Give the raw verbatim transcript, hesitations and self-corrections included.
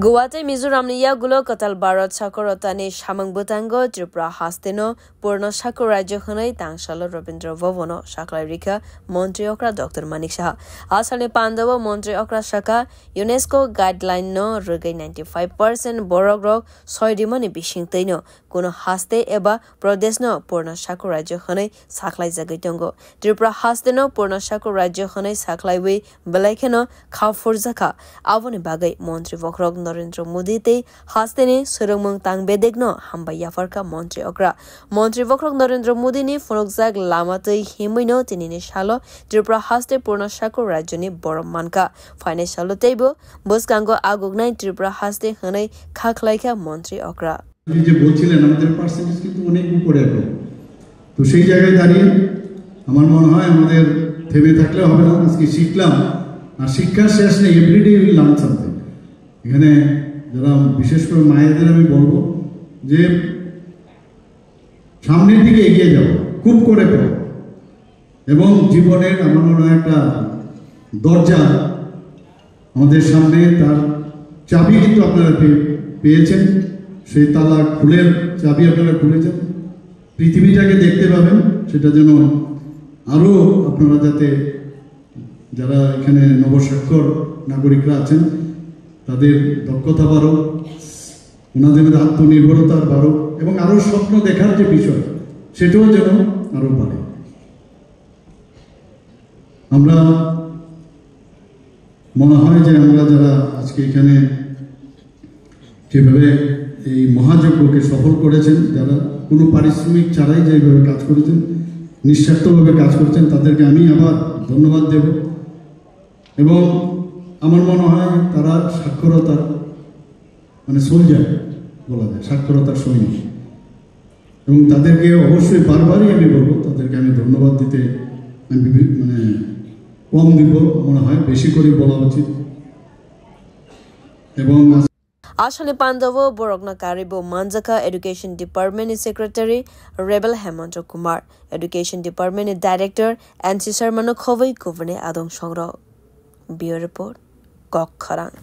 Goa tei Mizoramni yagulo kwtal Bharat sakorotani samung bwtango Tripura hasteno Purno Sakur Rajyo hwnwi tangsalo Rabindra Bhavan-o sakhlai rikha Montri Okra Doctor Manik Saha. A salni pandao Montri Okra sakha, UNESCO guideline-no rwgwi ninety-five percent borokrok soi rimani bisingtwino kuno haste eba prodeshno Purno Sakur Rajyo hwnwi sakhlaijagwi tongo. Tripura hasteno Purno Sakur Rajyo hwnwi sakhlaiwi belai kheno kha phurjakha. Aboni bagwi Montri Bokhorok Narendra Modi tei hasteni swrwngmung tang bedekno hambai yapharkha Montri Okra. Montri Bokhorok Narendra Modini phunukjak lama twi himwino tinini salo Tripura haste Purno Sakur Rajyoni borom mankha. Phainai salo teibo bwskango aguknai Tripura haste hwnwi kha khlaikha Montri Okra. আপনি যে বলছিলেন, আমাদের পার্সেন্টেজ কিন্তু অনেক উপরে এখন। তো সেই জায়গায় দাঁড়িয়ে আমার মনে হয় আমাদের থেমে থাকলে হবে না। আজকে শিখলাম, আর শিক্ষার শেষ নেই, এভরিডে উই লার্ন সামথিং। এখানে যারা, বিশেষ করে মায়েদের আমি বলবো যে সামনের দিকে এগিয়ে যাও, খুব করে পড়ো। এবং জীবনের আমার মনে হয় একটা দরজা আমাদের সামনে, তার চাবি কিন্তু আপনারা পে-, পেয়েছেন, সেই তালা খুলের চাবি আপনারা খুলেছেন। পৃথিবীটাকে দেখতে পাবেন, সেটা যেন আরও আপনারা যাতে, যারা এখানে নবস্বাক্ষর নাগরিকরা আছেন, তাদের দক্ষতা বাড়ুক, ওনাদের মধ্যে আত্মনির্ভরতা বাড়ুক এবং আরও স্বপ্ন দেখার যে বিষয়, সেটাও যেন আরও বাড়ে। আমরা মনে হয় যে আমরা যারা আজকে এখানে যেভাবে এই মহাযজ্ঞকে সফল করেছেন, যারা কোনো পারিশ্রমিক ছাড়াই যেভাবে কাজ করেছেন, নিঃস্বার্থভাবে কাজ করছেন, তাদেরকে আমি আবার ধন্যবাদ দেব। এবং আমার মনে হয় তারা সাক্ষরতার, মানে, সোলজার বলা যায়, সাক্ষরতার সৈনিক। এবং তাদেরকে অবশ্যই বারবারই আমি বলবো, তাদেরকে আমি ধন্যবাদ দিতে আমি বিভি-, মানে, কম দিব, মনে হয় বেশি করে বলা উচিত। এবং আজ- Asani pandao borokno karwibo manjakha Education Department ni Secretary Rebel Hemanta Kumar, Education Department ni Director N C Sharma no khobwi kubuni adong songrok. Bureau Report, Kok Khorang.